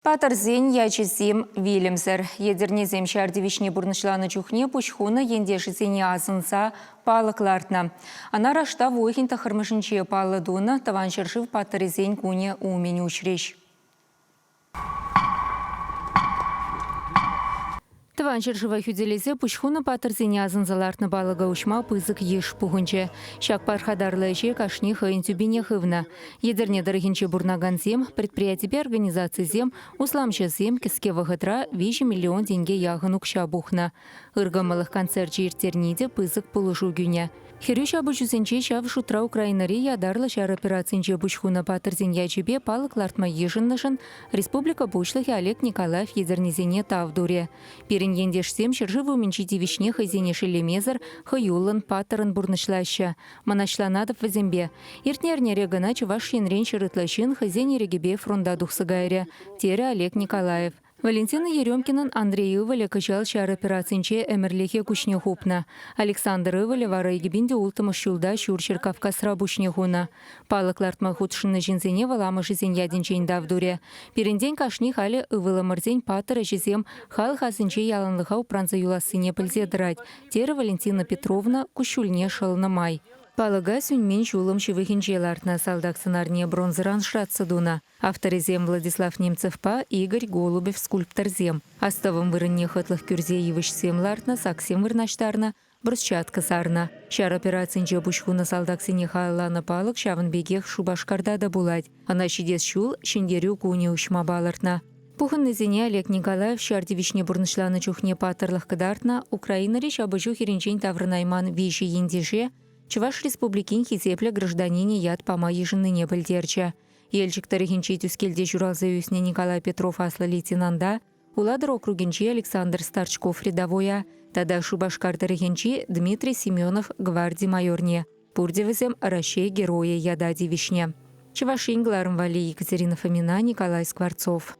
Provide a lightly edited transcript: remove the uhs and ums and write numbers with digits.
Паттӑрсен ячӗсем вилӗмсӗр. Етӗрнесем ҫар тивӗҫне пурнӑҫланӑ чухне пуҫ хунӑ ентешӗсене асӑнса палӑк лартнӑ. Ӑна раштав уйӑхӗн тӑххӑрмӗшӗнче паллӑ тунӑ Тӑван ҫӗршыв паттӑрӗсен кунӗ умӗн уҫрӗҫ. Тӑван ҫӗршыва хӳтӗлесе пуҫ хунӑ паттӑрсене асӑнса лартнӑ палӑка уҫма пысӑк йыш пухӑнчӗ. Ҫак пархатарлӑ ӗҫе кашни хӑйӗн тӳпине хывнӑ. Етӗрне тӑрӑхӗнче пурӑнакансем, предприятипе организацисем, усламҫӑсем кӗске вӑхӑтра 3 миллион тенке яхӑн укҫа пухнӑ. Ыркӑмӑллӑх концерчӗ ирттерни те пысӑк пулӑшу кӳнӗ. Хӗрӳ ҫапӑҫусенче ҫав шутра Украинӑри ятарлӑ ҫар операцинче пуҫ хунӑ паттӑрсен ячӗпе палӑк лартма йышӑннӑшӑн республика Пуҫлӑхӗ Олег Николаев етӗрнесене тав турӗ. Пирӗн ентешсем ҫӗршыв умӗнчи тивӗҫне хӑйсене шеллемесӗр, хӑюллӑн, паттӑрӑн пурнӑҫлаҫҫӗ. Мӑнаҫланатӑп вӗсемпе. Иртнӗ эрнере кӑна Чӑваш Енрен ҫӗр ытла ҫын хӑйсен ирӗкӗпе фронта тухса кайрӗ, терӗ Олег Николаев. Валентина Еремкинӑн Андрей ывӑлӗ кӑҫал ҫар операцинче ӗмӗрлӗхе куҫне хупнӑ. Александр ывӑлӗ вара 2006 ҫулта Ҫурҫӗр Кавказра пуҫне хунӑ. Палӑк лартма хутшӑннӑ ҫынсене вӑл амӑшӗсен ятӗнчен тав турӗ. Пирӗнтен кашни халӗ ывӑлӑмӑрсен паттӑр ӗҫӗсем халӑх асӗнче яланлӑха упранса юлассине пӗлсе тӑрать, терӗ Валентина Петровна куҫҫульне шӑлнӑ май. Палӑка сӳнмен ҫулӑм ҫывӑхӗнче лартнӑ салтак сӑнарне бронзӑран шӑратса тунӑ. Авторӗсем Владислав Немцевпа Игорь Голубев скульпторсем. Астӑвӑм вырӑнне хӑтлӑх кӳрсе йывӑҫсем лартнӑ, саксем вырнаҫтарнӑ, брусчатка сарнӑ. Ҫар операцинче пуҫ хунӑ салтаксене халалланӑ палӑк ҫавӑн пекех Шупашкарта та пулать. Ӑна ҫитес ҫул Ҫӗнтерӳ кунӗ уҫма палӑртнӑ. Пухӑннисене Олег Николаев ҫар тивӗҫне пурнӑҫланӑ чухне паттӑрлӑх кӑтартнӑ, Украинӑри ҫапӑҫу хирӗнчен таврӑнайман виҫӗ ентеше Чӑваш Республикин хисеплӗ гражданинӗ ят пама йышӑннине пӗлтерчӗ. Елчӗк тӑрӑхӗнчи Тӳскелте ҫуралса ӳснӗ Николай Петров аслӑ лейтенанта, Улатӑр округӗнчи Александр Старчков рядовоя тата Шупашкар тӑрӑхӗнчи Дмитрий Семенов гварди майорне. Пурте вӗсем Раҫҫей Геройӗ ята тивӗҫнӗ. Чӑваш Ен кӑларӑм валли Екатерина Фомина, Николай Скворцов.